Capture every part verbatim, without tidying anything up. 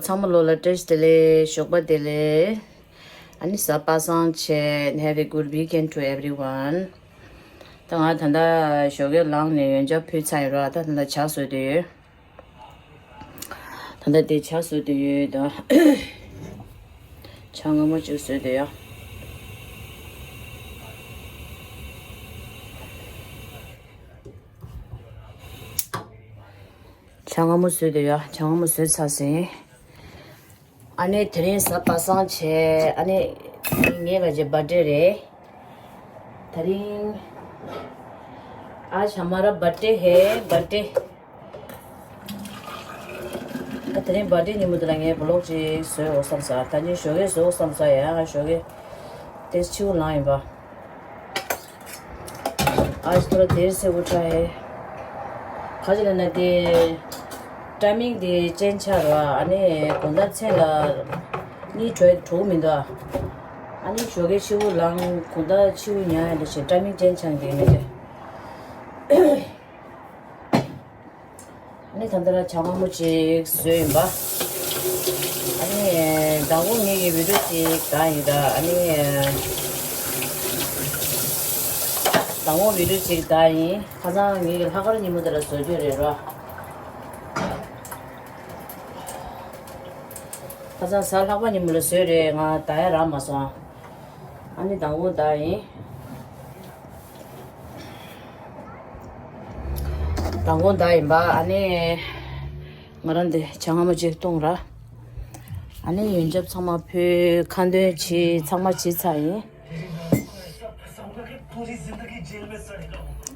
ཚང་མ་ལོ་ལ་བཀྲ་ཤིས་བདེ་ལེགས། ཞོགས་པ་བདེ་ལེགས། ཨ་ནི་གཟའ་པ་སངས་བྱས། Have a good weekend to everyone. ད་ང་ད་ལྟ་ཞོགས་ཀས་ལངས་ནས་ཡོན་ཆབ་ཕུལ་ཚར་ཡོད་ར། ད་ད་ལྟ་ཇ་བཟོ་བསྡད་ཡོད། ད་ལྟ་དེ་ཇ་བཟོ་བསྡད་ཡོད་ད། ཇ་མངར་མོ་ཅིག་བཟོས་བསྡད་ཡོད། ཇ་མངར་མོ་བཟོས་བསྡད་ཡོད། ཇ་མངར་མོ་བཟོས་ཚར་ཟིན། ཨ་ནི་དེ་རིང་གཟའ་པ་སངས་བྱས། ཨ་ནི་ངའི་ག་ཅེ་བར་ཌེ་རེད། དེ་རིང་། आज हमारा बर्थडे है, बर्थडे। ཨ་དེ་རིང་བར་ཌེ་ཉིན་མོ་དེ་ལ་ངས་བི་ལོག་ཅིག་བཟོས་འོ་བསམ་ས། ད་ནི་ཞོགས་ཀས་བཟོས་འོ་བསམ་ས་ཡ། ང་ཞོགས་ཀས་ཏེས་ཕྱི་པོ་ལངས་ཡིན་པ། आज थोड़ा देर से उठा है। ག་ཅི་ལབ་ན་དེ་ཊའི་མིང་དེ་ཅེན་ཇི་ཆགས་ར། ཨ་ནི་དགོང་དག་མཚན་ལ་གཉིད་བྲོ་བྲོ་མི་འདུག་ཨ་ནི་ཞོགས་ཀས་ཕྱི་པོ་ལངས། དགོང་དག་ཕྱི་པོ་ཉལ་ཡ་འདྲ་བྱས། ཊའི་མིང་ཅེན་ཇི་ཆགས་འགྲིག་མི་འདུག་ཨ་ནི་ད་ལྟ་ལ་ཇ་མངར་མོ་ཅིག་བཟོས་ཡིན་པ། ཨ་ནི་མདང་དགོང་ངེད་ཀྱི་བི་ཌིའོ་ཅིག་བཏང་ཡིན་ད། ཨ་ནི་མདང་དགོང་བི་ཌིའོ་ཅིག་བཏང་ཡིན། ཁ་སང་ངེད་ཀྱི་ལྷག་དཀར་ཉིན་མོ་དེ་ལ་བཟོ་རྒྱུ་རེད་ར། ཁ་སང་གཟའ་ལྷག་པ་ཉིན་མོ་ལ་བཟོས་རེད། ང་ད་ཡ་རག་མ་སོང་། ཨ་ནི་མདང་དགོང་བཏང་ཡིན། མདང་དགོང་བཏང་ཡིན་པ། ཨ་ནི་ང་རང་འདི་ཇ་མངར་མོ་ཅིག་བཏུང་ར། ཨ་ནི་ཡོན་ཆབ་ཚང་མ་ཕུལ། ཁ་འདོན་བྱས། ཚང་མ་བྱས་ཚར་ཡིན།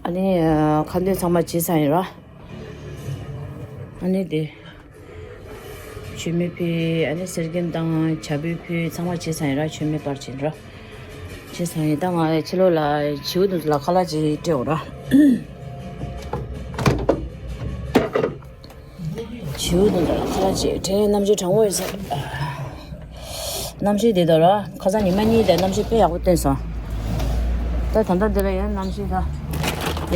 ཨ་ནི་ཁ་འདོན་ཚང་མ་བྱས་ཚར་ཡིན་ར། ཨ་ནི་དེ། མཆོད་མེ་ཕུལ། ཨ་ནི་གསེར་སྐྱེམས་དང་ཇ་ཕུལ་ཕུལ། ཚང་མ་བྱས་ཚར་ཡིན་ར། མཆོད་མེ་སྤར་བྱིན་ར། བྱས་ཚར་ཡིན། ད་ང་ཕྱི་ལོགས་ལ་བྱིའུ་དེ་ཚོ་ལ་ཁ་ལག་ཅིག་སྤྲད་འོང་ར། བྱིའུ་དེ་ཚོ་ལ་ཁ་ལག་ཅིག་སྤྲད། གནམ་གཤིས་གྲང་མོ་ཡོད་ས། གནམ་གཤིས་འདི་ལྟར་ར། ཁ་སང་ཉི་མ་གཉིས་དེ་གནམ་གཤིས་དཔེ་ཡག་པོ་བཏོན་སོང་། ད་ད་ལྟ་འདི་ལ་ཡང་གནམ་གཤིས་ད།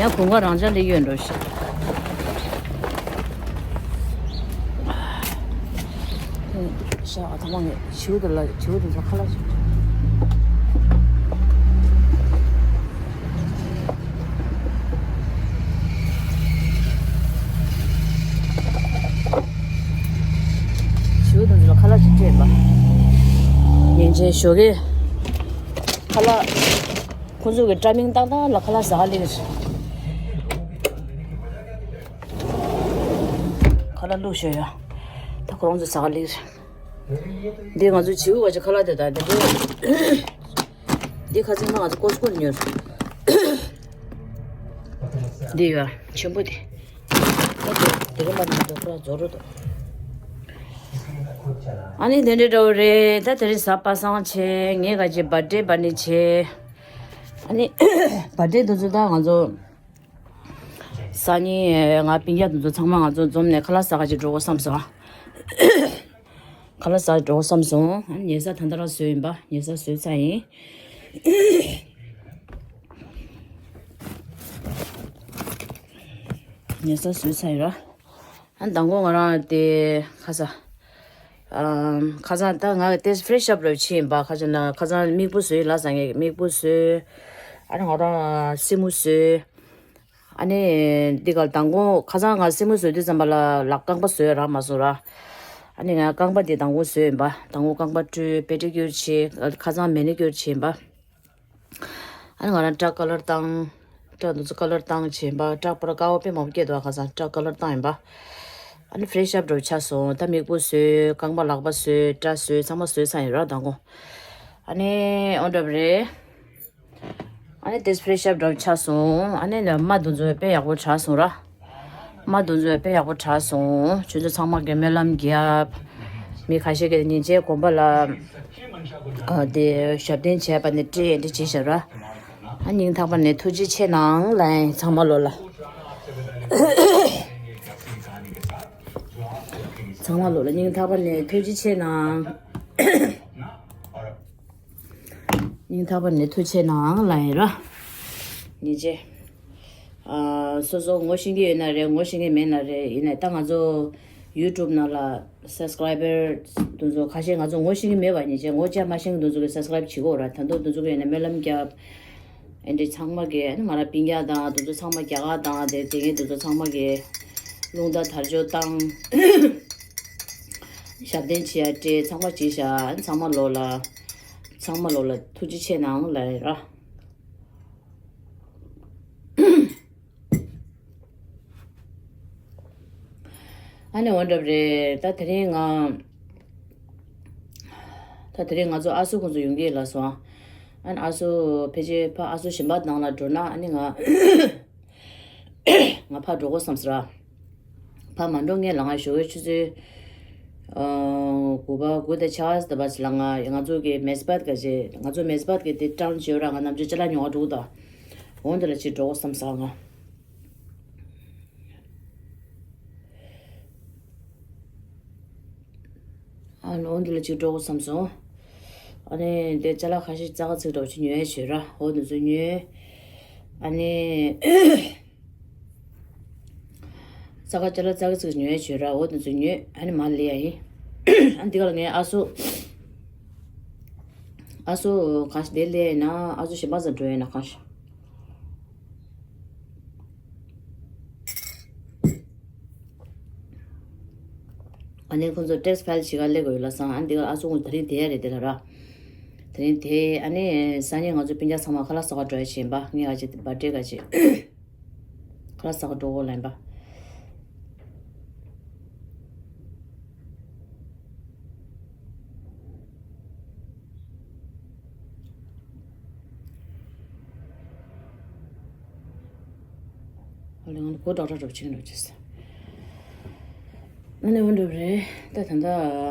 ཡང་དགུན་ཁ་རང་འཇགས་སླེབས་ཡོད་འགྲོ་ཞེས། ཤ་ཨ་ཐ་མ་ངས་བྱིའུ་དེ་ལ་བྱིའུ་དེ་ཚོ་ཁ་ལག་ཞིག་བྱིའུ་དེ་ཚོ་ལ་ཁ་ལག་ཅིག་སྤྲད་པ། ཉིན་རྗེས་ཞོགས་ཀས་ཁ་ལག་ཁོང་ཚོ་གི་ཊའི་མིང་ཏག་ཏག་ལ་ཁ་ལག་ཟ་ག་སླེབས། ཁ་ལག་བླུགས་ཤོག་ཡ། ད་ཁོ་རང་ཚོ་ཟ་ག་སླེབས། འདི་ང་ཚོ་བྱིའུ་བ་ཅིག་ཁ་ལག་དེ་དང་དེ་འདྲ། འདི་ཁ་ཚིག་མ་ང་ཚོ་ཀོ་སི་ཀོ་ལ་ཉོས། འདི་ཡ་ཆེན་པོ་དེ། ད་དེ་དེ་རིང་མ་ནི་འདུག་པ་རྫོགས་འགྲོ་འདུག་ཨ་ནི་དེ་འདྲའི་འདྲ་བོ་རེད། ད་དེ་རིང་གཟའ་པ་སངས་བྱས། ངས་ག་ཅེ་བར་ཌེ་པར་ཊི་བྱས། ཨ་ནི་བར་ཌེ་དེ་ཚོ་ད་ང་ཚོ་སང་ཉིན་ང་སྤུན་ཀྱག་དེ་ཚོ་ཚང་མ་ང་ཚོ་འཛོམས་ནས་ཁ་ལག་ཟ་ག་ཅིག་འགྲོ་དགོས་བསམ་སོང་། ཁ་ལག་ཟ་འགྲོ་བསམ་སོང་། ཉལ་ས་ད་ལྟ་རང་བཟོས་ཡིན་པ། ཉལ་ས་བཟོས་ཚར་ཡིན། ཉལ་ས་བཟོས་ཚར་ཡིན་ར། ཨ་མདང་དགོང་ང་རང་དེ་ཁ་ས། ཨམ། ཁ་སང་ད་ང་ཏེས་ཕི་རེ་ཤི་ཨབ་རེ་བྱས་ཡིན་པ། ཁ་ཅིག་ན་ཁ་སང་མིག་སྤུ་བཟོས་ཡིན་ལ་ཟ་ངེས་མིག་སྤུ་བཟོས། ཨ་ནི་ང་རང་སེན་མོ་བཟོས། ཨ་ནི་འདི་ག་མདང་དགོང་ཁ་སང་ང་སེན་མོ་བཟོས་དུས་ཙམ་པ་ལ་ལག་རྐང་པ་བཟོས་རག་མ་སོང་ར། ཨ་ནི་ང་རྐང་པ་འདི་མདང་དགོང་བཟོས་ཡིན་པ། མདང་དགོང་རྐང་པ་བཀྲུས། པེ་ཌི་ཀིའུར་བྱས། ཁ་སང་མེ་ནི་ཀིའུར་བྱས་ཡིན་པ། ཨ་ནི་ང་རང་སྐྲ་ཀ་ལར་བཏང་། སྐྲ་འདི་ཚོ་ཀ་ལར་བཏང་བྱས་ཡིན་པ། སྐྲ་པར་དཀར་པོ་དཔེ་མང་པོ་སྐྱེས་འདུག་ཁ་སང་སྐྲ་ཀ་ལར་བཏང་ཡིན་པ། ཨ་ནི་ཕི་རེ་ཤི་ཨབ་འདྲ་བོ་ཆགས་སོང་། ད་མིག་སྤུ་བཟོས། རྐང་པ་ལག་པ་བཟོས། སྐྲ་བཟོས། ཚང་མ་བཟོས་ཚར་ཡིན་ར་མདང་དགོང་། ཨ་ནི་ཨོ་འདྲ་བ་རེད། ཨ་ནི་ཏེས་ཕི་རེ་ཤི་ཨབ་འདྲ་བོ་ཆགས་སོང་། ཨ་ནི་ནི་རྨ་དེ་ཚོ་དཔེ་ཡག་པོ་དྲག་སོང་ར། རྨ་དེ་ཚོ་དཔེ་ཡག་པོ་དྲག་སོང་། ཁྱོད་ཚོ་ཚང་མ་གི་སྨོན་ལམ་རྒྱབ། མི་ཁ་ཤས་ཀྱིས་ཉིན་བྱེད་དགོན་པ་ལ་ཨ་དེ་ཞབས་བརྟན་བྱས་པ་ནས་སྤྲད་འདི་བྱས་ཤག་ར། ཨ་སྙིང་ཐག་པ་ནས་ཐུགས་རྗེ་ཆེ་གནང་ལབ་ཡིན་ཚང་མ་ལོ་ལ། ཚང་མ་ལོ་ལ་སྙིང་ཐག་པ་ནས་ཐུགས་རྗེ་ཆེ་གནང་། སྙིང་ཐག་པ་ནས་ཐུགས་རྗེ་གནང་ལབ་ཡིན་ར། ཉིན་རྗེ། ཨ། སོ་སོ་ངོ་ཤེས་ཀྱི་ཡོད་ན་རེད། ངོ་ཤེས་ཀྱི་མེད་ན་རེད། ཡིན་ནའི་ད་ང་ཚོ་ YouTube་ནང་ལ་subscriber་དེ་ཚོ་ཁ་ཤས་ང་ཚོ་ངོ་ཤེས་ཀྱི་མེད་པ་ཡིན་ཅེས་ངོ་བཅར་མ་ཤེས་མཁན་དེ་ཚོ་གི་subscribe་བྱེད་དགོས་ར། ད་དུང་དེ་ཚོ་གི་ཡིན་ན་སྨོན་ལམ་རྒྱབ། ཨེ་འདྲ་ཚང་མ་གི་ཨ་ནི་ང་རང་སྤུན་ཀྱག་དང་དེ་ཚོ་ཚང་མ་རྒྱ་གར་དང་དེ་དེ་གའི་དེ་ཚོ་ཚང་མ་གི་རླུང་རྟ་དར་ལྕོག་བཏང་། ཞབས་བརྟན་བྱེད་ཡ་སྤྲད། ཚང་མ་བྱས་ཤག་ཨ་ནི་ཚང་མ་ལོ་ལ་ཚང་མ་ལོ་ལ་ཐུགས་རྗེ་ཆེ་གནང་ལབ་ཡ་ར། ཨ་ནི་འོ་འདྲ་རེད། ད་དེ་རིང་ང་ད་དེ་རིང་ང་ཚོ་ཨ་སུ་ཁོང་ཚོ་ཡོང་གི་ལ་སོང་། ཨ་ནི་ཨ་སུ་ཕལ་ཆེར་ཕ་ཨ་སུ་གཞན་པ་ནང་ལ་འགྲོ་ན་ཨ་ནི་ང་ང་ཕ་འགྲོ་དགོས་བསམ་ཟེར། ཕ་མ་འགྲོ་ངས་ལ་ང་ཞོགས་ཀའི་ཆུ་ཚོད་ཨ་དགུ་པ་དགུ་དང་ཕྱེད་ཀ་ཙམ་པ་ལ་ང་ང་ཚོ་གི་མེ་སི་བྷ་ཏི་ག་ཅེ་ང་ཚོ་མེ་སི་བྷ་ཏི་གི་དེ་ཀྲང་བྱེད་ར་ང་ནམ་རྒྱུན་ཅ་ལག་ཉོ་བ་འགྲོ་གི་འདུག་འོ་འདི་ལ་ཅིག་འགྲོ་དགོས་བསམ་ཟེར་ང་། ཨ་ནི་འོ་འདི་ལ་ཅིག་འགྲོ་དགོས་བསམ་སོང་། ཨ་ནི་དེ་ཅ་ལག་ཁ་ཤས་རྩ་ཁ་ཚིག་འདྲ་བོ་ཅིག་ཉོ་ཡས་བྱོས་ར། འོ་འདི་ཚོ་ཉོས། ཨ་ནི་རྩ་ཁ་ཅ་ལག་རྩ་ཁ་ཚིག་ཉོ་ཡས་བྱོས་ར། འོ་འདི་ཚོ་ཉོས། ཨ་ནི་མར་ལས་ཡ་ཡིན། ཨ་ནི་འདི་ག་ལ་ངའི་ཨ་སུ་ཨ་སུ་གང་ཞིག་དེ་ལས་ཡིན་ན་ཨ་སུ་གཞན་པ་ཚོ་འགྲོ་ཡིན་ན་གང་ཞིག་ཨ་ནི་ཁོང་ཚོ་ཊེག་སི་ཕའིལ་བྱེད་ག་སླེབས་དགོས་ཡོད་ལ་སང་། ཨ་ནི་འདི་ག་ཨ་སུ་ཁོང་ཚོ་དེ་རིང་དེ་ཡ་རེད་དེ་ལ་ར། དེ་རིང་དེ་ཨ་ནི་སང་ཉིན་ང་ཚོ་སྤུན་ཀྱག་ཚང་མ་ཁ་ལག་ཟ་ག་འགྲོ་ཡ་བྱེད་པ། ངའི་ཨ་ཅེ་བར་ཐི་ཌེ་ག་ཅེ་ཁ་ལག་ཟ་ག་འགྲོ་དགོས་ལ་ཡིན་པ། ཨ་ལས་ང་ལ་གོ་ཏྲག་ཏྲག་འགྲོ་ཕྱིན་འགྲོ་ཅེས། ཨ་ནི་འོ་འགྲོ་རེད། ད་ད་ད་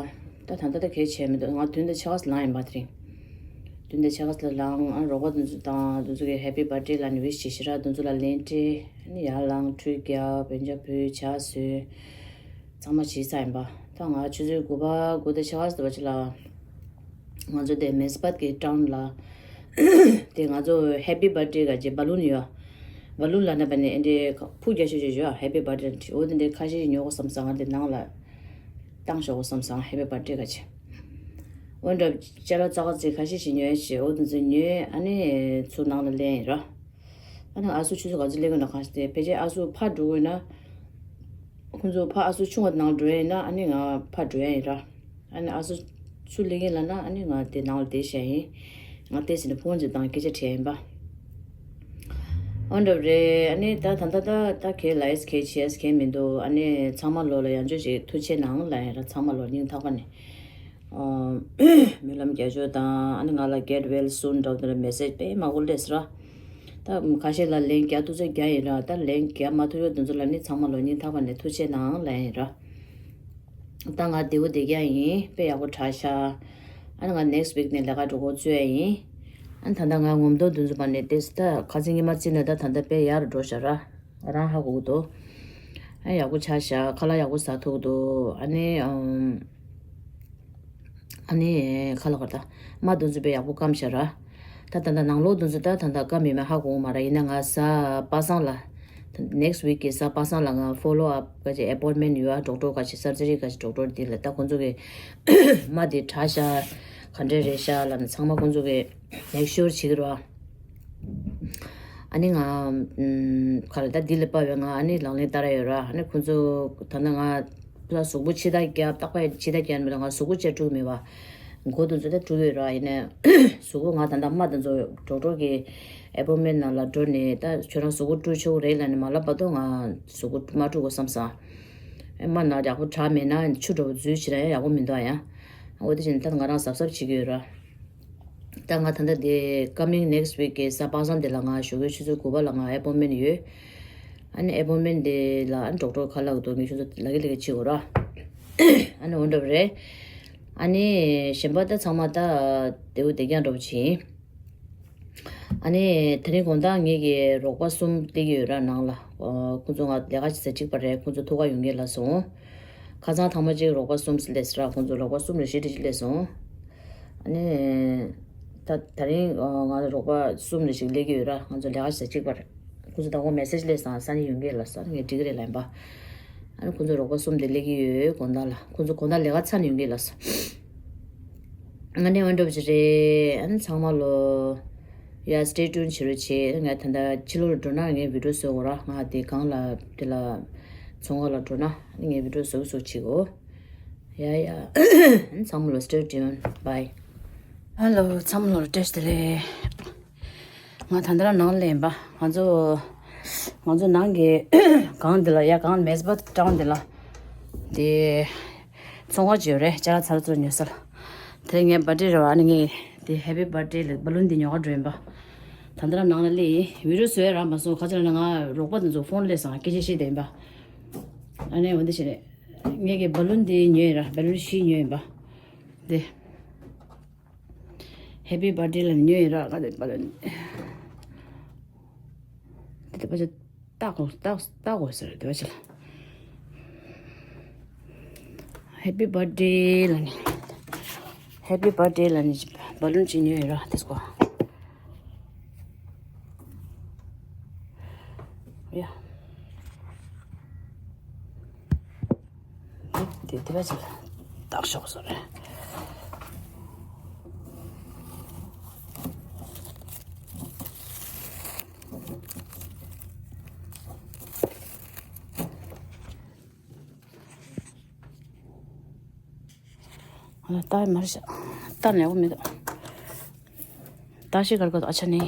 ད་ད་ད་ད་གལ་ཆེ་མི་འདུག་ང་བདུན་དང་ཕྱེད་ཀ་ལངས་ཡིན་པ་དེ་རིང་། བདུན་དང་ཕྱེད་ཀ་ལ་ལངས། ཨ་རོགས་པ་དེ་ཚོ་དང་དེ་ཚོ་གི་ཧེ་པི་བར་ཐི་ཌེ་ལབ་ནས་ཝིཤ་བྱེད་ཤི་ར། དེ་ཚོ་ལ་ལན་སྤྲད། ཨ་ནི་ཡར་ལངས། ཁྲུས་རྒྱབ། བེན་ཇ་ཕུལ། ཇ་ཟོས། ཚང་མ་བྱས་ཚར་ཡིན་པ། ད་ང་ཆུ་ཚོད་དགུ་པ་དགུ་དང་ཕྱེད་ཀ་ཙམ་པ་ཅིག་ལ་ང་ཚོ་དེ་མེ་སི་བྷ་ཏི་གི་ཀྲང་ལ་དེ་ང་ཚོ་ཧེ་པི་བར་ཐི་ཌེ་ག་ཅེ་བ་ལུན་ཡོད། བ་ལུན་ལབ་ན་བ་ནི་ཨེ་འདྲའི་ཕུག་རྒྱ་ཆེ་ཆེ་ཡོད། ཧེ་པི་བར་ཐི་ཌེ་འོ་དེ་འདྲའི་ཁ་ཤས་ཉོ་དགོས་བསམ་སོང་། ང་དེ་ནང་ལ་བཏང་ཞོག་བསམ་སོང་། ཧེ་པི་བར་ཐི་ཌེ་ག་ཅེ། འོ་འདྲ་ཅ་ལག་ཙག་ཙིག་ཁ་ཤས་ཤིག་ཉོ་ཡ་བྱས། འོ་དེ་ཚོ་ཉོས། ཨ་ནི་ཚུར་ནང་ལ་ལེན་ཡིན་ར། ཨ་ནི་ཨ་སུ་ཆུ་ཚོད་ག་ཚོད་སླེབས་ཀྱི་ཡོད་ན་གང་ཤེས། དེ་ཕལ་ཆེར་ཨ་སུ་ཕར་འགྲོ་དགོས་ན། ཁོང་ཚོ་ཕར་ཨ་སུ་ཆུང་བ་ནང་འགྲོ་ཡ་ཡིན་ན་ཨ་ནི་ང་ཕར་འགྲོ་ཡ་ཡིན་ར། ཨ་ནི་ཨ་སུ་ཚུར་སླེབས་ཀྱི་ཡིན་ལབ་ན་ཨ་ནི་ང་དེ་ནང་ལ་བསྡད་བཞག་ཡིན། ང་བལྟས་ཟིན་ན་ཕུ་བོ་ཚོ་དང་སྐད་ཆ་དྲིས་ཡ་ཡིན་པ། འོ་འདྲ་རེད། ཨ་ནི་ད་ད་ད་ད་ད་གལ་ལ་ཨེས་གལ་ཆེ་ཨེས་གལ་མི་འདུག་ཨ་ནི་ཚང་མ་ལོ་ལ་ཡང་བསྐྱར་ཅིག་ཐུགས་རྗེ་ཆེ་གནང་ལབ་ཡ་ཡིན་ར། ཚང་མ་ལོ་སྙིང་ཐག་པ་ནས། སྨོན་ལམ་རྒྱབ་ཆོག་དང་། ཨ་ནི་ང་ལ་get well soon་འདྲ་བོ་དེ་འདྲ་མེ་སེ་ཇི་དཔེ་མང་པོ་སླེབས་སོང་ར། ད་ཁ་ཤས་ལ་ལན་རྒྱག་ཐུབ་ཚོད་རྒྱག་ཡིན་ར། ད་ལན་རྒྱག་མ་ཐུབ་ཡོད་དེ་ཚོ་ལ་ནི་ཚང་མ་ལོ་སྙིང་ཐག་པ་ནས་ཐུགས་རྗེ་ཆེ་གནང་ལབ་ཡིན་ར། ད་ང་བདེ་པོ་བསྡད་ཀྱི་ཡིན། དཔེ་ཡག་པོ་དྲག་ཤག་ཨ་ནི་ང་next week་ནས་ལས་ཀ་འགྲོ་འགོ་བཙུགས་ཡ་ཡིན། ཨ་ནི་ད་ལྟ་ང་ངོ་མ་མདོ་འདི་ཚོ་པ་ནས་བལྟས་ད་ཁ་སང་ཉི་མ་བརྩིས་ན་ད་ད་ལྟ་དཔེ་ཡག་རུ་འགྲོ་ཤག་ར། ང་རང་ཧ་གོ་གི་འདུག་ཨ་ཡག་པོ་ཆགས་ཤག་ཁ་ལག་ཡག་པོ་ཟ་ཐུབ་ཀྱི་འདུག་ཨ་ནི་ཨམ། ཨ་ནི་ཁ་ལག་ག་ད་རྨ་དེ་ཚོ་དཔེ་ཡག་པོ་སྐམ་ཤག་ར། ད་ད་ལྟ་ནང་ལོགས་དེ་ཚོ་ད་ད་ལྟ་སྐམ་ཡོད་མེད་ཧ་གོ་གི་མ་རེད། ཡིན་ན་ང་གཟའ་པ་སངས་ལ་next week་གི་གཟའ་པ་སངས་ལ་ང་follow up་ག་ཅིག་appointment་ཡོད་ཨ། ཌོག་ཊར་ག་ཅིག surgery་ག་ཅིག་ཌོག་ཊར་འདི་ལ་ད་ཁོང་ཚོ་གི་རྨ་འདི་དྲག་ཤག་ག་འདྲ་རེད་ཤག་ལབ་ནས་ཚང་མ་ཁོང་ཚོ་གི་make sure་བྱེད་ཀྱི་རེད་བ། ཨ་ནི་ང་ཨམ་ག་ལ་ད་འདི་ལ་དཔའ་བའི་ང་ཨ་ནི་ལག་ལེན་བསྟར་ཡ་ཡོད་ར། ཨ་ནི་ཁོང་ཚོ་ད་ལྟ་ང་ཁོ་ལ་གཟུགས་པོ་ཕྱི་ཐག་རྒྱབ་རྟག་པར་ཕྱི་ཐག་རྒྱབ་མི་ལ་ང་གཟུགས་པོ་བཅད་འགྲོ་གི་མེད་པ། མགོ་དེ་ཚོ་ད་འགྲོ་གི་ཡོད་ར། ཡིན་ནའི་གཟུགས་པོ་ང་ད་ལྟ་རྨ་དེ་ཚོ་ཌོག་ཊར་གི་appointment་ནང་ལ་འགྲོ་ནས་ད་ཁྱོད་རང་གཟུགས་པོ་བཀྲུ་ཆོག་རེད་ལབ་ནས་མ་ལབ་བར་དུ་ང་གཟུགས་པོ་མ་བཀྲུ་དགོས་བསམ་སོང་། རྨ་ན་ཡག་པོ་དྲག་མེད་ན་ཆུ་འདྲ་བོ་འཛུལ་བྱས་ན་ཡག་པོ་མི་འདུག་ཨ། ཡང་འོ་དེ་བྱས་ནས་ད་ང་རང་གཟབ་གཟབ་བྱེད་ཀྱི་ཡོད་ར། ད་ང་ད་ལྟ་དེ་coming next week་གི་གཟའ་པ་སངས་དེ་ལ་ང་ཞོགས་ཀའི་ཆུ་ཚོད་དགུ་པ་ལ་ང་appointment་ཡོད། ཨ་ནི་appointment་དེ་ལ་ཨ་ནི་ཌོག་ཊར་ཁ་ལག་འདུག་ངས་ཁྱོད་ཚོ་ལབ་ཀྱི་ལབ་ཀྱི་བྱེད་དགོས་ར། ཨ་ནི་འོ་འདྲ་བ་རེད། ཨ་ནི་གཞན་པ་ད་ཚང་མ་ད་བདེ་པོ་བདེ་རྐྱང་འདྲ་བོ་བྱེད་ཡིན། ཨ་ནི་དེ་རིང་དགོང་དག་ངེད་ཀྱི་རོགས་པ་གསུམ་སླེབས་ཀྱི་ཡོད་ར་ནང་ལ། ཨོ། ཁོང་ཚོ་ང་ལས་ཀ་བྱེད་ས་གཅིག་པ་རེད། ཁོང་ཚོ་ཐུག་ག་ཡོང་གི་ལབ་སོང་། ཁ་སང་ཐེངས་མ་གཅིག་རོགས་པ་གསུམ་སླེབས་ར། ཁོང་ཚོ་རོགས་པ་གསུམ་རེ་བཞི་རེ་བཞི་སླེབས་སོང་། ཨ་ནི། ད་དེ་རིང་ང་ཚོ་རོགས་པ་གསུམ་རེ་ཞིག་སླེབས་ཀྱི་ཡོད་ར། ང་ཚོ་ལས་ཀ་བྱེད་ས་གཅིག་པ་རེད། ཁོང་ཚོ་ད་ཁོ་མེ་སེ་ཇི་སླེབས་སོང་། སང་ཉིན་ཡོང་གི་ལབ་སོང་། ངས་འགྲིག་གི་རེད་ལབ་ཡིན་པ། ཨ་ནི་ཁོང་ཚོ་རོགས་པ་གསུམ་དེ་སླེབས་ཀྱི་ཡོད། དགོང་དག་ལ་ཁོང་ཚོ་དགོང་དག་ལས་ཀ་ཚར་ནས་ཡོང་གི་ལགས་སོ། ཨ་ནི་འོན་འགྲོ་བ་ཅིག་རེད། ཨ་ནི་ཚང་མ་ལོ། ཡ་stay tuned བྱེད་རོགས་བྱེད། ང་ད་ལྟ་ཕྱི་ལོགས་ལ་འགྲོ་ན་ངས་video བཟོ་དགོས་ར། ང་དེ་སྒང་ལ་དེ་ལ་ཚོང་ཁང་ལ་འགྲོ་ན་ངས་video བཟོ་བཟོ་བྱེད་དགོས། ཡ་ཡ། ཚང་མ་ལོ་stay tuned, bye. Hello, ཚང་མ་ལོ་བཀྲ་ཤིས་བདེ་ལེགས། ང་ད་ལྟ་རང་ནང་ལ་ཡིན་པ། ང་ཚོ་ང་ཚོ་ནང་གི་སྒང་འདི་ལ་ཡ་སྒང་མེས་པ་ཀྲང་འདི་ལ་དེ་ཚོང་ཁང་ཅིག་ཡོད་རེད། ཅ་ལག་ཚ་ལ་ཚུར་ཉོ་ས་ལ། དེ་ངའི་birthday རེད་བ། ཨ་ནི་ངས་དེ་happy birthday ལ་balloon འདི་ཉོ་ག་འགྲོ་ཡིན་པ། ད་ལྟ་རང་ནང་ལ་སླེབས་ཡིན། video བཟོ་ཡ་རག་མ་སོང་། ཁ་ཆེ་ལ་ང་རོགས་པ་དེ་ཚོ་phone སླེབས་སོང་། སྐད་ཆ་བཤད་བསྡད་ཡིན་པ། ཨ་ནི་འོ་འདི་བྱས་ནས་ངས་ཀྱི་balloon འདི་ཉོས་ཡིན་ར། balloon བཞི་ཉོས་ཡིན་པ། དེ་happy birthday ལ་ཉོས་ཡིན་ར། ག་དེ་པ་ལ་དེ་དེ་པ་ཅི་ལྟ་དགོས་ལྟ་ལྟ་དགོས་ཟེར། དེ་པ་ཅི་ལ་happy birthday ལ་ནི་happy birthday ལ་ནི་balloon ཅིག་ཉོས་ཡིན་ར། དེ་སྐོ་ཡ། དེ་དེ་བས་ཀྱང་བཏགས་ཤོག་བཟོ་རེད། ཨ་ལ་ལྟ་མར་ཤ་ལྟ་ནས་འོ་མི་འདུག་ལྟ་ཤི་གར་གོ་ཨ་ཆ་ནི།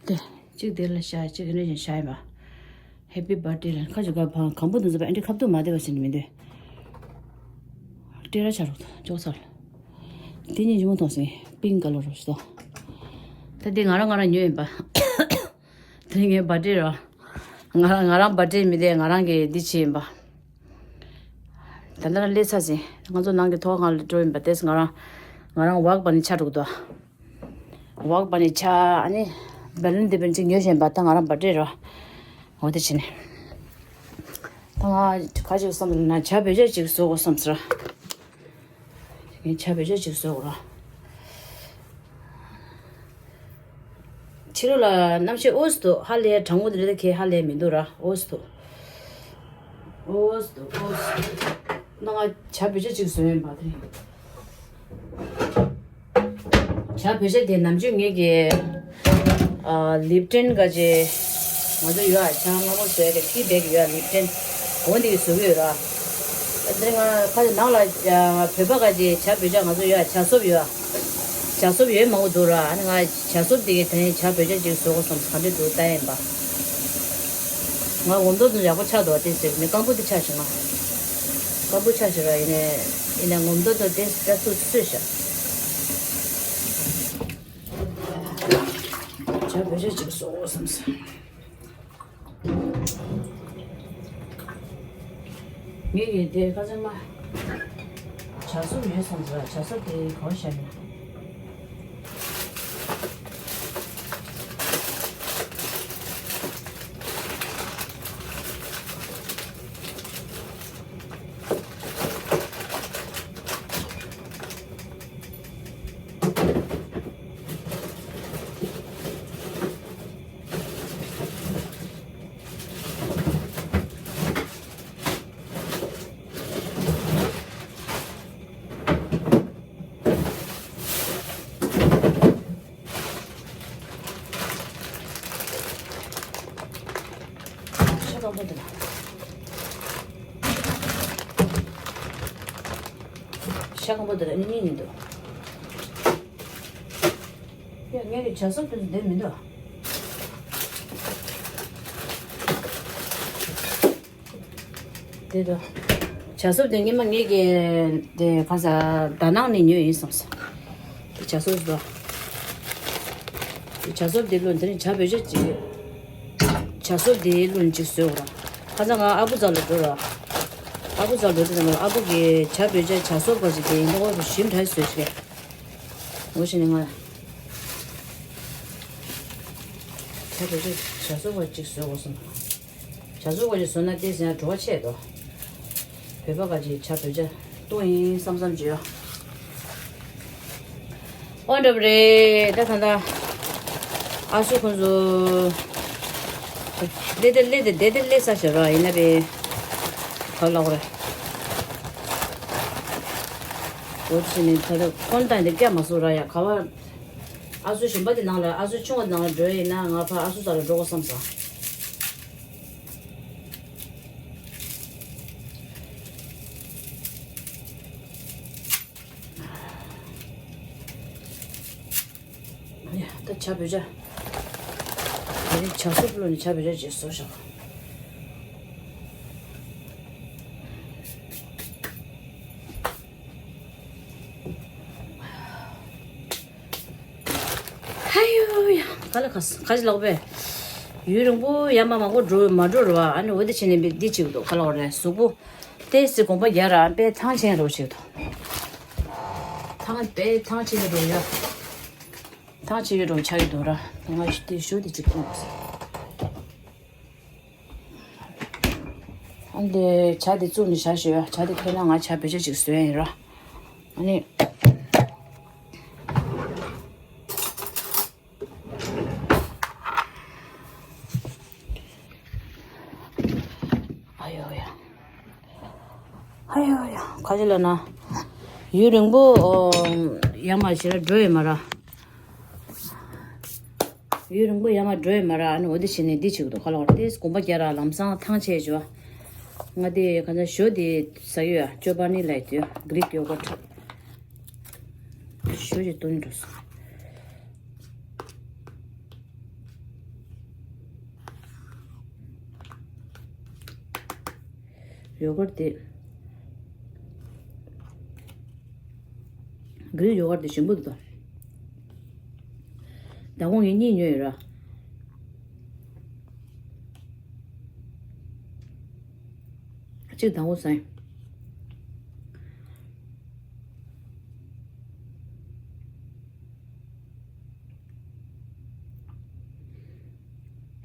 དེ་གཅིག་དེ་ལ་བཞག་གཅིག་གི་ནས་བཞག་ཡིན་པ། Happy birthday ལ་ཁ་ཅིག་ག་བང་གང་པོ་འདུག་ཟེར་བ། ཨ་འདྲི་ཁ་བཏུ་མ་བདེ་བ་ཟེར་ནི་མི་འདུག་སྤྲེལ་ར་ཆ་རུག་ཅོག་ཚར། དེ་གཉིས་ཇི་མོ་མཐོང་སོང་། pink colour རུ་ཤི་ཏོ། ད་དེ་ང་རང་ང་རང་ཉོས་ཡིན་པ། དེ་ངའི་birthday ར། ང་རང་ང་རང་birthday མི་དེ་ང་རང་གི་འདི་བྱས་ཡིན་པ། ད་ལྟ་ལ་སླེབས་ཚར་ཟིན། ང་ཚོ་ནང་གི་ཐོག་ཁང་ལ་འགྲོ་ཡིན་པ་དེས་ང་རང་ང་རང་walk བ་ནི་ཆ་འགྲོ་གི་འདུག walk བ་ནི་ཆ་ཨ་ནི་balloon འདི་balloon གཅིག་ཉོས་བཞིན་པ། ད་ང་རང་birthday ར། འོ་དེ་བྱས་ནས། ད་ང་ག་ཅིག་བསམ་ལ་ན་ཇ་བོད་ཇ་ཅིག་བཟོ་དགོས་བསམ་ཟེར། ངས་ཇ་བོད་ཇ་ཅིག་བཟོ་དགོས་ར། ཕྱི་ལོགས་ལ་གནམ་གཤིས་འོ་སི་འདུག་ཧ་ལས་གྲང་མོ་འདི་འདྲ་ཁེ་ཧ་ལས་མི་འདུག་ར། འོ་སི་འདུག་འོ་སི་འདུག་འོ་སི་འདུག་ན་ང་ཇ་བོད་ཇ་ཅིག་བཟོས་ཡིན་པ་དེ། ཇ་བོད་ཇ་དེ་ནམ་རྒྱུན་ངེད་ཀྱི་ཨ་Lipton ག་ཅེ་ང་ཚོ་ཡོད་ཨ། ཇ་མངར་མོ་བཟོས་ཏེ་tea bag ཡོད་ཨ། Lipton འོ་འདི་གི་བཟོ་གི་ཡོད་ར། ཨ་འདི་ང་ཁ་ཅིག་ནང་ལ་ཨ་བོད་པ་ག་ཅེ་ཇ་བོད་ཇ་ང་ཚོ་ཡོད་ཨ། ཇ་སོབ་ཡོད་ཨ། ཇ་སོབ་ཡོད་མང་པོ་འདུག་ར། ཨ་ནི་ང་ཇ་སོབ་དེ་གི་དེ་ནས་ཇ་བོད་ཇ་ཅིག་བཟོ་དགོས་བསམ་ག་འདྲ་འདུག་ལྟ་ཡིན་པ། ང་འོ་མདོ་དུ་ཡག་པོ་ཆགས་འདུག་བ། དེ་ཟེར་ནས་སྐམ་པོ་དེ་ཆགས་ཤིང་ང་སྐམ་པོ་ཆགས་ཤིང་ར། ཡིན་ནས་ཡིན་ནས་འོ་མདོ་དུ་དེ་ལྟ་ཚུལ་སུས་ཤག་ཇ་བོད་ཇ་ཅིག་བཟོ་དགོས་བསམ་སོང་། ངས་ཀྱི་དེ་ཁ་སང་མ་ཇ་སོབ་ཡོད་བསམ་ཟེར། ཇ་སོབ་དེ་ག་བ་བཞག་ནས། ཤ་སྐམ་པོ་དེ་ལ། ཤ་སྐམ་པོ་དེ་ལ་ནི་གཉིས་ཡིན་འདུག་ཡ་ངས་ཀྱི་ཇ་སོབ་དེ་འདིར་མི་འདུག་དེ་དོ། ཇ་སོབ་དེ་སྔོན་མ་ངེད་ཀྱི་དེ་ག་ས་ད་ནང་ནས་ཉོས་ཡིན་བསམ་སོང་། དེ་ཇ་སོབ་དོ། དེ་ཇ་སོབ་དེ་བླུགས་དེ་ནས་ཇ་བོད་ཇ་ཅིག་ཇ་སོབ་དེ་བླུགས་ཅིག་བཟོས་འོ་ར། ཁ་སང་ང་ཨ་བུ་རྩ་ལ་འགྲོ་ར། ཨ་བུ་རྩ་ལ་འགྲོ་དུས་ཙམ་པ་ཨ་བུ་གིས་ཇ་བོད་ཇ་ཇ་སོབ་ག་ཅིག་དེ་ཡིན་ནོ་ཞིམ་དྲགས་བཟོས་ཤིག་འོ་ཞིག་ནས་ང་ཇ་བོད་ཇ་ཇ་སོབ་ག་ཅིག་བཟོས་འོ་སོང་། ཇ་སོབ་ག་ཅིག་བཟོས་ན་དེ་ཟེར་ན་བྲོ་བ་ཆེ་དོ། བོད་པ་ག་ཅིག་ཇ་བོད་ཇ་བཏུང་ཡིན་བསམ་བསམ་བྱོས། ཨོ་འདྲ་པོ་རེད། ད་ད་ད། ཨ་སུ་ཁོང་ཚོ། ལས་དེ་ལས་དེ་བསྡད་དེ་ལས་ས་ཞབས་ར་ཡིན་ན་པས། ག་ལོག་རེད། འོ་དེ་ནི་ད་ད་ཁོང་ད་འདི་སྐྱ་མ་སུ་ར་ཡ་ག་བ། ཨ་སུ་གཞོན་པ་དེ་ནང་ལ་ཨ་སུ་ཆུང་བ་དེ་ནང་ལ་འགྲོ་ཡིན་ན་ང་ཕ་ཨ་སུ་ས་ལ་འགྲོ་དགོས་བསམ་སོང་། ཡ། ད་ཇ་བོད་ཇ། དེ་རིང་ཇ་སུབ་བླུགས་ནས་ཇ་བོད་ཇ་བྱས་བཟོ་བཞག་ཧ་ཡོ་ཡ། ག་ལ་ག་ས་ག་ཅི་ལོག་པས། ཡུན་རིང་པོ་ཡར་མར་མང་པོ་འགྲོ་མ་འགྲོ་རེད་བ། ཨ་ནི་འོ་དེ་བྱས་ནས་འདི་བྱེད་ཀྱི་འདུག་ག་ལ་འོ་རེད། གཟུགས་པོ་ཏོག་ཙམ་གོམ་པ་རྒྱག་ར་དཔེ་ཐང་ཆད་འགྲོ་བྱེད་ཀྱི་འདུག་ཐང་དཔེ་ཐང་ཆད་ཀྱི་འགྲོ་ཡ། ཐང་ཆད་ཀྱི་འགྲོ་ཆགས་ཀྱི་འདུག་ར། ང་ཞུ་དེ་ཞུ་དེ་གཅིག་གཏོང་དགོས། ཨ་འདི་ཇ་དེ་བཙུགས་ནས་བཞག་ཞུ་ཡ། ཇ་དེ་ཐོན་ན་ང་ཇ་བེད་སྤྱོད་ཅིག་བཟོས་ཡིན་ར། ཨ་ནི། ཨ་ཡོ་ཡ། ཨ་ཡོ་ཡ། ག་ཅི་ལབ་ན། ཡུན་རིང་པོ་ཨོ། ཡར་མར་བྱེད་ར་འགྲོ་ཡོད་མ་ར། ཡུན་རིང་པོ་ཡར་མར་འགྲོ་ཡོད་མ་ར། ཨ་ནི་འོ་དེ་བྱས་ནས་འདི་བྱེད་ཀྱི་འདུག་ག་ལ་བར་ཏེ་གོམ་པ་རྒྱག་ར་ལམ་སང་ཐང་ཆད་བྱོས། ང་དེ་ག་ཚ་ཞོ་དེ་ཟ་ཡོད་ཨ། ཅོ་པ་ནི་ལ་ཡོད་གྷི་རིག་ཡོ་གར་ཊི། ཞོ་ཞིག་བཏོན་འགྲོ་སོང་། ཡོ་གར་ཊི་དེ། གྷི་རིག་ཡོ་གར་ཊི་དེ་ཞིམ་པོ་འདུག་ད་དགོང་ངས་གཉིས་ཉོས་ཡོད་ར། གཅིག་དང་པོ་ཟ་ཡིན།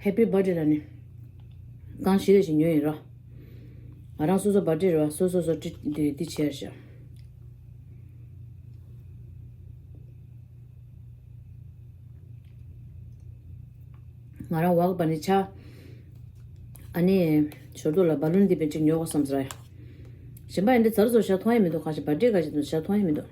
ཧེ་པི་བྷར་ཐི་ཌེ་ལ་ནི། རྐང་བཞི་ལས་ཞིག་ཉོས་ཡིན་ར། ང་རང་སོ་སོ་བྷར་ཐི་ཌེ་རེད་བ། སོ་སོ་སོ་ཊི་འདི་འདི་བྱས་རེད་ཤག་ང་རང་བག་པ་ནི་ཆ། ཨ་ནི། ཞོར་དུ་ལ་བ་ལུན་འདི་པའི་ཅིག་ཉོ་དགོས་བསམ་ཟེར། གཞན་པ་ཡིན་འདི་ཚར་ཚོ་ཤ་མཐོང་ཡ་མི་འདུག་ཁ་ཤས་བྷར་ཐི་ཌེ་ག་ཞིག་འདུག་ཤ་མཐོང་ཡ་མི་འདུག་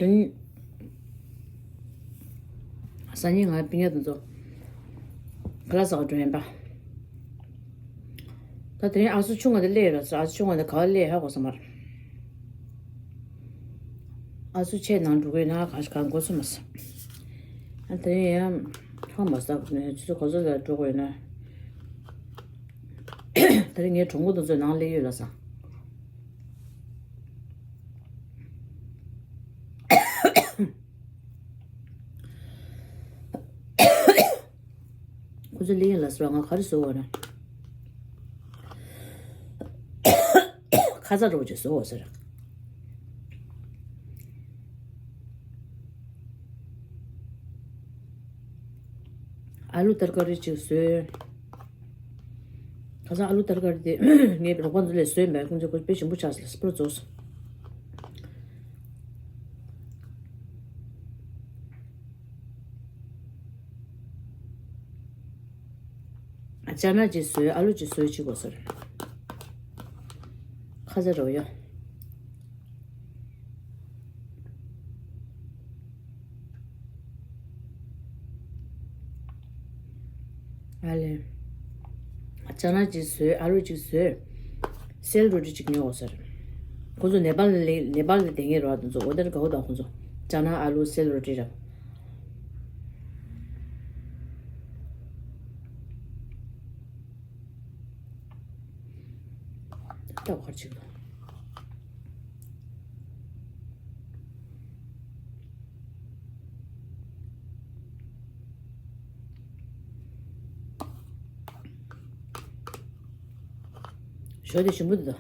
དེ་ནི། སང་ཉིན་ང་སྤུན་ཀྱག་དེ་ཚོ་ཁ་ལག་ཟ་བར་འགྲོ་ཡིན་པ། ད་དེ་རིང་ཨ་སུ་ཆུང་བ་དེ་སླེབས་ཡོད་ལ་ཟེར། ཨ་སུ་ཆུང་བ་དེ་ག་པར་སླེབས་ཧ་གོ་ས་མ་རེད། ཨ་སུ་ཆེ་ནང་འགྲོ་གི་ཡོད་ན་ག་ག་འགོ་ཚུགས་མ་སོང་། ཨ་དེ་རིང་ཡང་ཧ་མ་ཟ་གི་ནས་ཆུ་ཚོད་ག་ཚོད་ལ་འགྲོ་དགོས་ཡོད་ན། དེ་རིང་ངའི་གྲོགས་པོ་དེ་ཚོ་ནང་སླེབས་ཡོད་ལ་ཟེར། ཁོ་ཚོ་ལི་ཡན་ལ་སོགས་ང་ག་རེ་བཟོ་བ་ན། ཁ་ཚ་རོགས་ཀྱིས་བཟོ་བ་ཟེར། ཨ་ལུ་ཏར་ཀ་རི་ཅིག་བཟོས། ཁ་སང་ཨ་ལུ་ཏར་ཀ་རི་དེ་ངས་རོགས་པ་ཚོ་ལས་བཟོས་མེད། ཁོང་ཚོས་ཁོ་དཔེ་ཞིམ་པོ་ཆགས་སོང་། སྤུར་རྫོགས་སོང་། ཅ་ན་ཅིག་བཟོས། ཨ་ལུ་ཅིག་བཟོས། ཅིག་གོ་སོང་། ཁ་ཚ་རོགས་ཡ། ཨ་ལེ། ཅ་ན་ཅིག་བཟོས། ཨ་ལུ་ཅིག་བཟོས། སེལ་རོ་ཊི་ཅིག་ཉོ་དགོས་ཟེར། ཁོ་ཚོ་ནེ་པཱལ་ནས་ནེ་པཱལ་ནས་བསྡད་མཁན་རེད་བ། དེ་ཚོ་ཨོ་ཌར་དགའ་བོ་དང་ཁོ་ཚོ་ཅ་ན་ཨ་ལུ་སེལ་རོ་ཊི་ར། ད་གར་ཅིག་ལ། ཞོ་དེ་ཞིམ་པོ་འདུག་ད།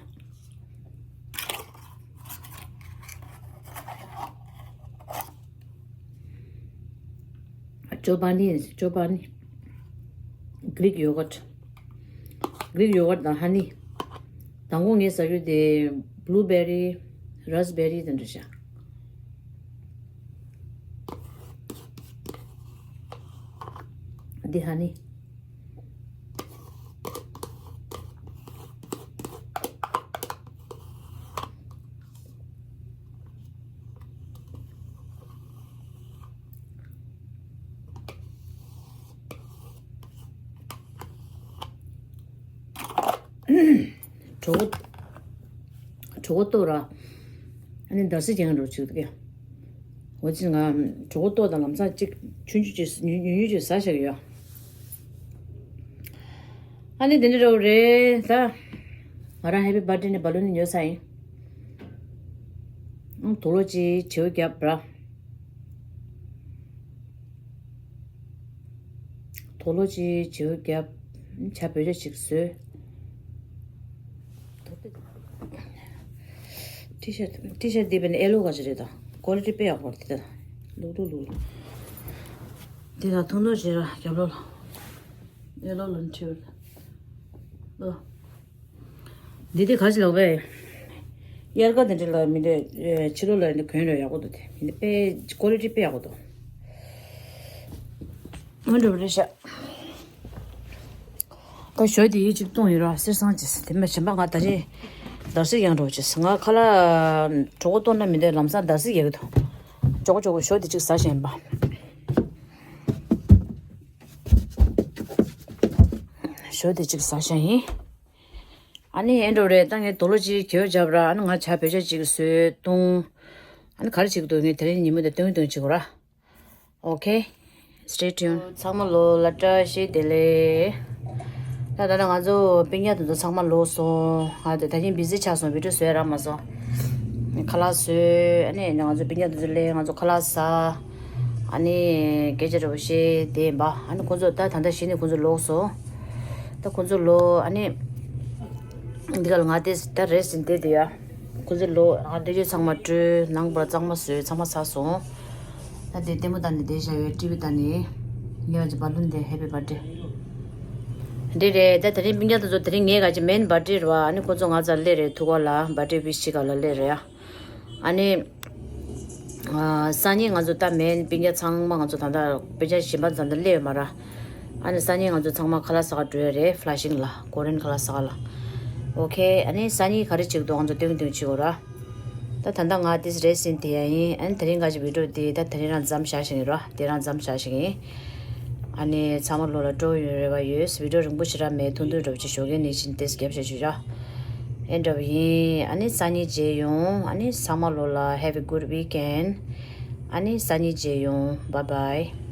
ཅོ་བྷ་ནི། ཅོ་བྷ་ནི། Greek yogurt. Greek yogurt དང་ཧ་ནི། དང་པོ་ངས་ཟ་རྒྱུ་དེ་blueberry, raspberry དེ་འདྲ་བྱ། འདི་ཧ་ནི། གྲོད་ཁོག་གྲོད་ཁོག་ལྟོགས་ར། ཨ་ནི་འདར་སིག་རྒྱག་འགྲོ་ཅིག་འདུག་ག་འོ་ཅི་ང་གྲོད་ཁོག་ལྟོགས་དང་ལམ་སང་ཅིག་ཆུང་ཆུང་ཅིག་ཉུང་ཉུང་ཅིག་ཟ་བཞག་ཡོད། ཨ་ནི་དེ་འདྲ་རོ་རེད་ད། ང་རང་happy birthday ནས་བ་ལུན་ཉོས་ཚར་ཡིན། ཨང་དུག་ལོག་ཅིག་བྱེའུ་རྒྱབ་ར། དུག་ལོག་ཅིག་བྱེའུ་རྒྱབ། ཇ་བོད་ཇ་ཅིག་བཟོས། ཊི་ཤར་ཊི་ཤར་འདི་བས་ནས་ཨེ་ལོ་ག་ཅི་རེད་ད། ཀོ་ལི་ཊི་དཔེ་ཡག་པོ་རེད་ད། ལུག་ལུག་ལུག་ལུག་འདི་ད་ཐུང་ཐུང་བྱེད་ར་རྒྱབ་ལོག་ལ། ཨེ་ལོ་ལོན་ཁྲིར། ལོ། འདི་དེ་ག་ཅི་ལབ་པས། དབྱར་ཁ་དེ་འདྲ་ལ་མི་འདྲ་ཕྱི་ལོགས་ལ་འདི་གོན་ར་ཡག་པོ་འདུག་དེ་མི་འདྲ་དཔེ་ཀོ་ལི་ཊི་དཔེ་ཡག་པོ་འདུག་ང་འགྲོ་བ་རེད་ཤག་ད་ཞོ་དེ་ཡིད་གཅིག་བཏུང་ཡོད་ར་གསེར་སྲང་ཅིག་དེ་མ་གཞན་པ་ང་ད་རེས་འདར་སིག་ཡང་འགྲོ་ཅིག་ང་ཁ་ལག་གྲོད་ཁོག་ལྟོགས་ན་མི་འདྲ་ལམ་སང་འདར་སིག་ཡག་གི་འདུག་ཅོག་ཅོག་ཞོ་དེ་གཅིག་ཟ་བཞིན་པ། ཞོ་དེ་གཅིག་ཟ་བཞིན་ཡིན། ཨ་ནི་ཨེ་འགྲོ་རེད་ད་ངས་དུག་ལོག་ཅིག་གྱོད་བརྒྱབ་ར། ཨ་ནི་ང་ཇ་བོད་ཇ་ཅིག་བཟོས་བཏུང་། ཨ་ནི་ག་རེ་བྱེད་ཀྱི་འདུག་ངས་དེ་རིང་ཉིན་མོ་དེ་སྟོན་སྟོན་བྱེད་དགོས་ར། Okay, stay tuned. ཚང་མ་ལོ་ལ་བཀྲ་ཤིས་བདེ་ལེགས། ད་ད་ལྟ་ང་ཚོ་སྤུན་ཀྱག་དེ་ཚོ་ཚང་མ་ལོག་སོང་། ང་དེ་ད་ཐེངས་བི་ཟི་ཆགས་སོང་། བི་ཌི་ཡོ་བཟོས་རག་མ་སོང་། ཁ་ལག་བཟོས། ཨ་ནི་ང་ཚོ་སྤུན་ཀྱག་དེ་ཚོ་སླེབས་ང་ཚོ་ཁ་ལག་ཟ། ཨ་ནི་སྐད་ཆ་འདྲ་པོ་བཤད་དེ་ཡིན་པ། ཨ་ནི་ཁོང་ཚོ་ད་ད་ལྟ་གཞི་ནས་ཁོང་ཚོ་ལོག་སོང་། ད་ཁོང་ཚོ་ལོག་ཨ་ནི། འདི་ག་ལ་ང་དེ་ད་རེས་ཟིན་དེ་དེ་ཡ། ཁོ་ཚོ་ལོ་ང་འདི་ཚོ་ཚང་མ་སྤྲོད་ནང་པར་གཙང་མ་བཟོས་ཚང་མ་ཚར་སོང་། ད་དེ་ལྟད་མོ་ལྟ་ནས་བསྡད་བཞག་ཡོད། ཊི་ཝི་ལྟ་ནས། ངས་ང་ཚོ་བ་ལུན་དེ་ཧེ་པི་བར་ཌེ། འདི་རེད་ད་དེ་རིང་སྤུན་ཀྱག་དེ་ཚོ་དེ་རིང་ངའི་ག་ཅི་མེན་བར་ཌེ་རེད་བ། ཨ་ནི་ཁོ་ཚོ་ང་ཚོ་སླེབས་རེད་ཐུག་ག་ལ་བར་ཌེ་ཝིཤ་བྱེད་ག་ལ་སླེབས་རེད་ཡ། ཨ་ནི། ཨ། སང་ཉིན་ང་ཚོ་ད་མེན་སྤུན་ཀྱག་ཚང་མ་ང་ཚོ་ད་ལྟ་སྤུན་ཀྱག་གཞན་པ་ད་ལྟ་སླེབས་ཡོད་མ་ར། ཨ་ནི་སང་ཉིན་ང་ཚོ་ཚང་མ་ཁ་ལག་ཟ་ག་འགྲོ་ཡ་རེད། ཕ་ལ་ཤིང་ལ་ཀོ་རེན་ཁ་ལག་ཟ་ག་ལ། ཨོ་ཁེ། ཨ་ནི་སང་ཉིན་ག་རེ་བྱེད་ཀྱི་འདུག་ང་ཚོ་སྟོན་སྟོན་བྱེད་དགོས་ར། ད་ད་ལྟ་ང་ཏིས་རེད་ཟིན་དེ་ཡ་ཡིན། ཨ་ནི་དེ་རིང་ང་ཅི་བི་ཌི་ཡོ་དེ་ད་དེ་རིང་རང་མཚམས་བཞག་བཞིན་ཡིན་ར། དེ་རང་མཚམས་བཞག་བཞིན་ཡིན། ཨ་ནི་ཚང་མ་ལོ་ལ་སྤྲོ་ཡོང་རེ་བ་ཡོད། བི་ཌི་ཡོ་རིང་པོ་ཞིག་ར་མེད། ཐུང་ཐུང་འདྲ་པོ་ཅིག་ཞོགས་ཀས་ནས་ཕྱིན་ཏེས་རྒྱབ་བཞག་ཞུ་ར། ཨེ་འདྲ་པོ་ཡིན། ཨ་ནི་སང་ཉིན་མཇལ་ཡོང་། ཨ་ནི་ཚང་མ་ལོ་ལ་have a good weekend. ཨ་ནི་སང་ཉིན་མཇལ་ཡོང་། Bye bye.